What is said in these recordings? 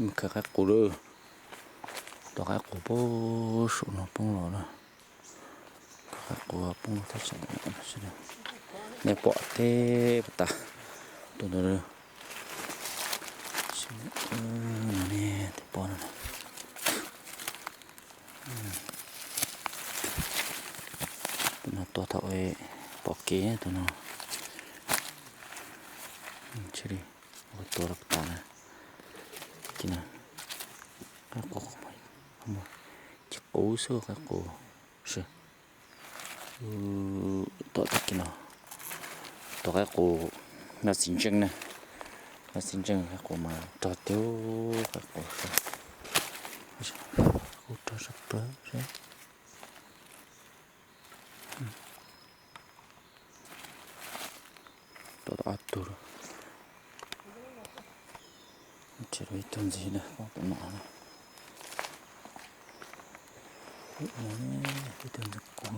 Khaws qaib qus lawm. Tus qaib qus poob saum no poob los lawm. Khaws qaib qus poob los thaj tsam no. Nej pom teb pas tas tus ntawd. Nej pom no. Tus no tua thaum pom kev tus no. Ua tua rau pas tas na. Qaib qus, ces qub xwb qaib qus. Tom tag kis no, tus qaib qus noj txiv ntseej na, noj txiv ntseej qaib qus mas rog tiag, qaib qus, qaib qus rog sab plaws. Tom ob tug, tsis, ib tug ntxiv na, tom no, ib tug ntxeev kub,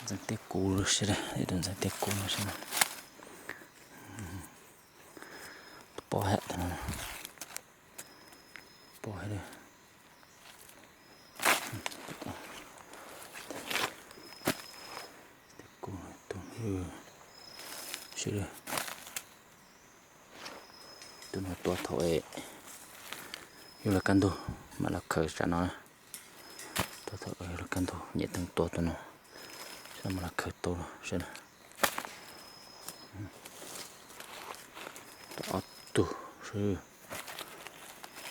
ntxeev tej kub sib, ib tug ntxeev tej kub no sib. Pob hab, pob hab. Tus no tua thaum yus los kaj ntug mam los khaws tsam no. Tua thaum yus los kaj ntug nyem teev tua tus no, mam los khaws tau seb. Tau ob tug,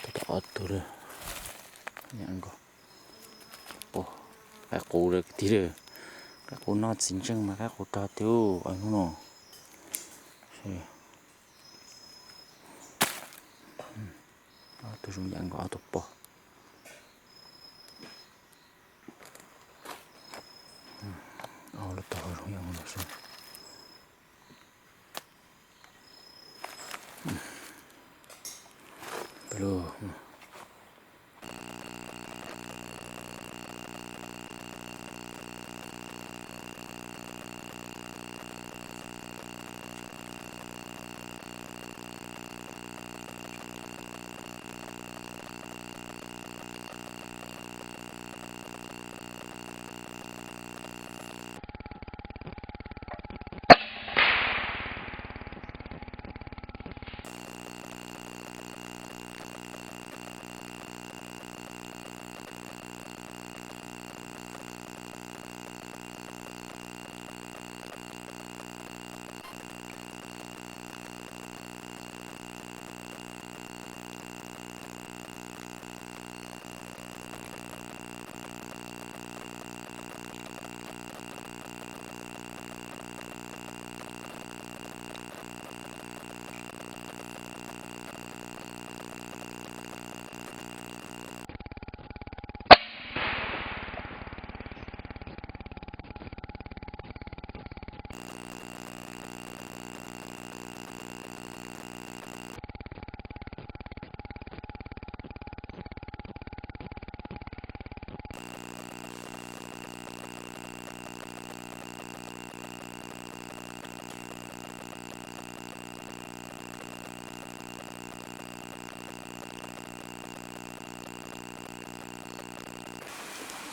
tau ob tug lawm. Qaib qus lawm kwv tij lawm. Qaib qus noj txiv ntseej mas qaib qus rog tiag hnub no. Ob tug zoo yam nkaus ob tug pog. Ob lub tog zoo yam nkaus no xwb.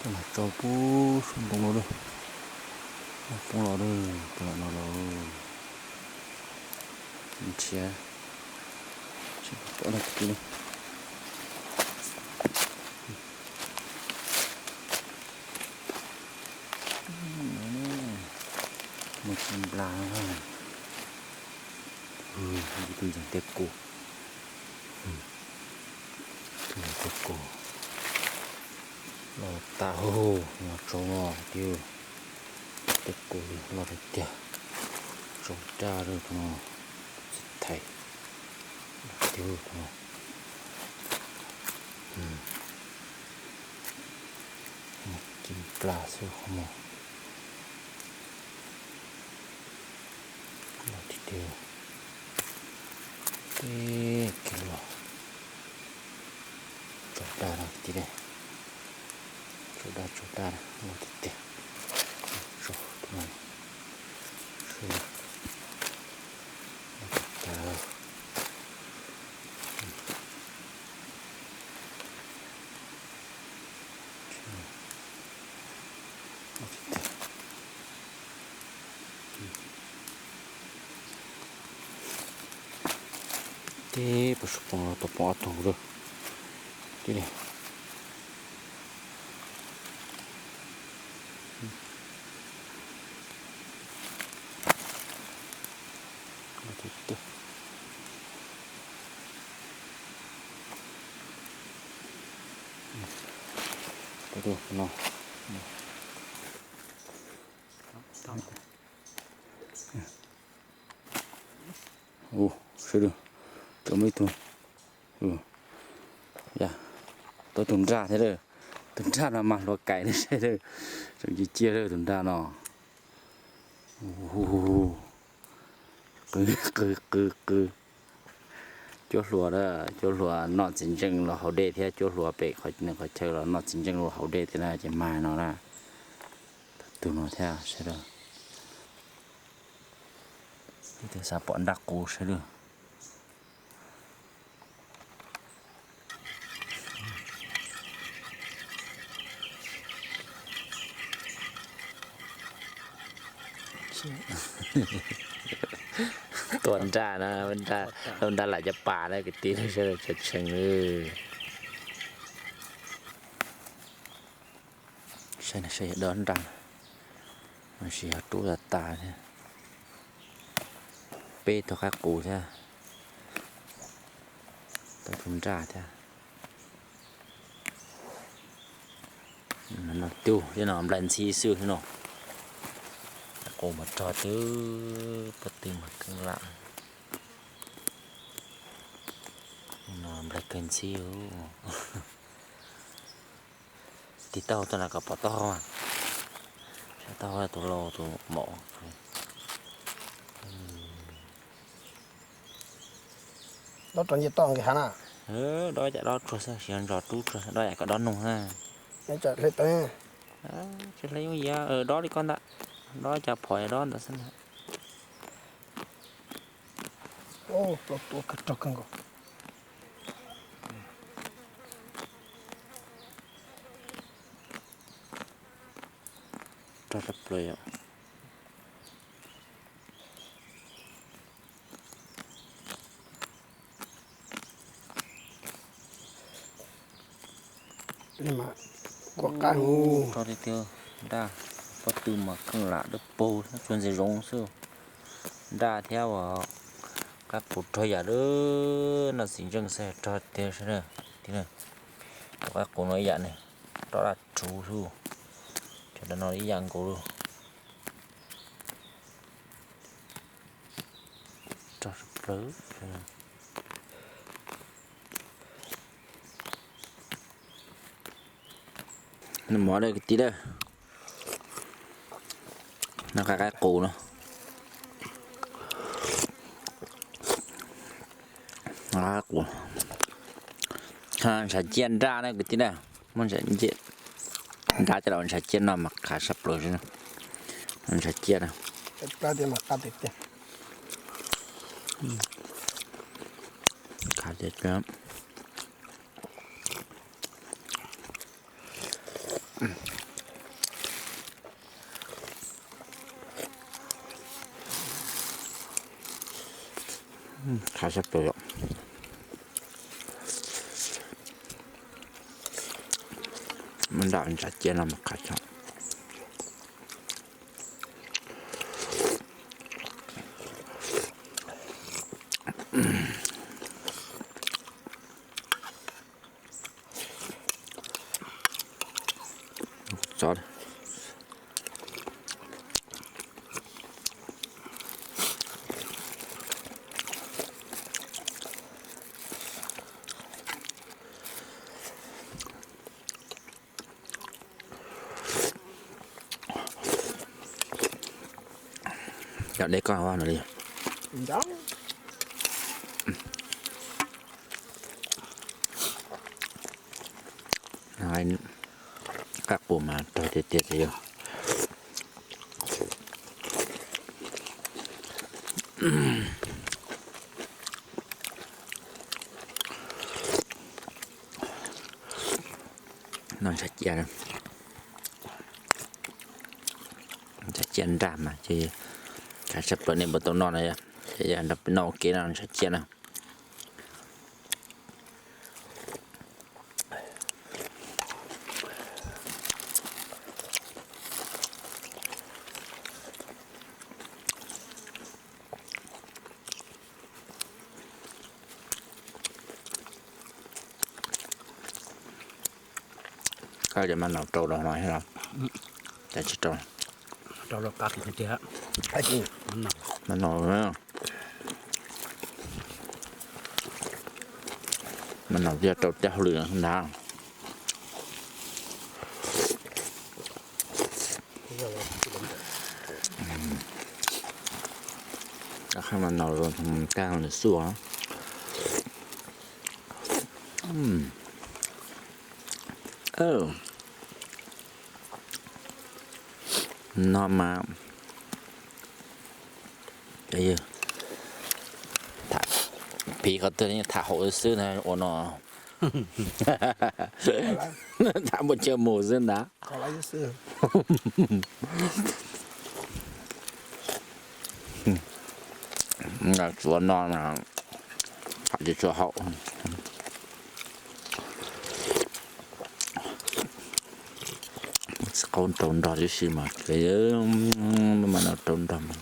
Mas tso pub suab ntoo no lawm, poob los lawm, poob los no los nrhiav, tsis pom dab tsi li. Muaj tsis nplas, tus ntxeev tej kub, tus ntxeev tej kub los tas hauv, los tsaus no tiag, tej kub loj tiag tiag, tsaus daj li tus no, txiv thais tiag tus no. Muaj tsis nplas xwb qhov muag. Los tiag tiag, peb kiag los, tsaus daj no tiag, tsaus daj tsaus daj los tiag tiag, tsaus no, sawv daws, los tiag tiag. Tib pob suab poob los tau poob ob tug lawm. Tib li. Tus no. Ua, sawv daws, tau muaj ib tug. Yog, tau tus nraj thiab lawm. Tus nraj no mas hluas kais li sawv daws. Tseem cia cia lawm tus nraj no. Qw, qw, qw, qw. Cuab hluas, cuab hluas noj txiv ntseej los haus dej thiab cuab hluas pem qhov chaw los noj txiv ntseej los haus dej thiab na ces mag no na. Tus no thiab sawv daws. Ib tug xav pom nraj qus sawv daws. Tua nraj na, nraj lam cov pas na kwv tij, tshee tshee. Saib no, saib yog dob nraj, tab sis yog rub tas tas thiab. Peb tug qaib qus thiab, tau tus nraj thiab. No cug thiab no nplai ntxhib xwb no. Qaib qus mas rog twb pob tw mas keej lam. No nplai kawg ntxhib. Tig taub hau tuaj na kom pom taub hau, saib taub hau tus lau tus maum. Dob rau nce toj nqis hav na. Dob cas dob tsuag xwb, siv ntsos rub tsuag, dob yam kom dob nug na. Tsis hle yooj yim, dob li koj ntag, dob cas phom dob ntawd xwb na. Plaub tuaj kawg rog kawg nkaus. Rog sab plaws yom. Kuv qab hu rog tiag tiag, nraj pob tw mas keej lam dawb paug, tsuas ntxias zoov xwb. Nraj thiab uas qaib qus rog yam dawb, noj txiv ntseej xwb rog tiag sab na. Tus qaib qus no ib yam ne, roj daj rhuv xwb, cov no ib yam nkaus li. Rog sab plaws. Noj mov dawb kwv tij dawb. Noj qaib, qaib qus no. Noj qaib qus. Ntshav ciaj nraj na kwv tij na. Muab nraj coj los ntshav ciaj no mas qab sab plaws. Ntshav ciaj na. Qab tiag tiag. Qab sab plaws yom. Muab nraj ntshav ciaj no mas qab tshaj. Txov. Cov dej koj ua no li. Qaib qus mas rog tiag tiag tiag yog. Noj ntshav ciaj, ntshav ciaj nraj mas ces qab tshaj plaws nej puas tau noj no. Yog nrog peb noj ua ke no ntshav ciaj na. Koj cov mas no rau los no thiab los? Cas tsis rau? Rau los qab tiag. Mas no, mas no yog rau tej hauj lwm ntag. Qab mas no tag nws xuaj. No mas piv qhov twg tham hauv xwb na ua no. Tham npuaj tsiaj mus xwb ntag. Tsuav no mas tham tsis tshua haum. Txiv qaub rau nrog tib si mas, mas no rau nrog mas,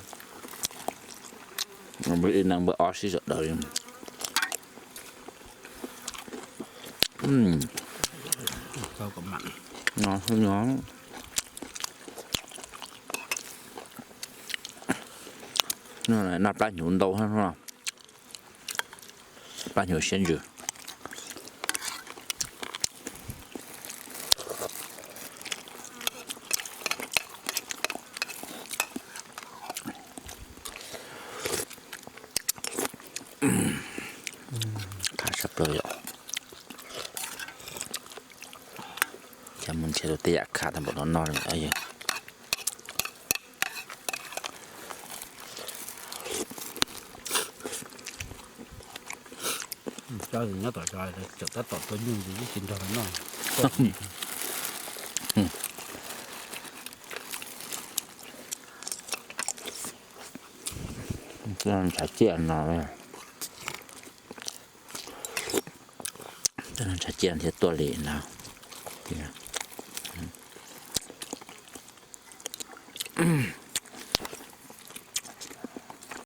npawb ib neeg npawb ob sib sawv daws li. No, noj plab hnyuv ntau, plab hnyuv siab ntsws. Khav tshaj plaws yom. Ces mus nrhiav tus tej yam khav tau npaum no noj li. Nyob tom tseem tab tom tua nyuj ntxiv tsis nrog noj. Ntshav ciaj no, ntshav ciaj thiaj tuaj li no.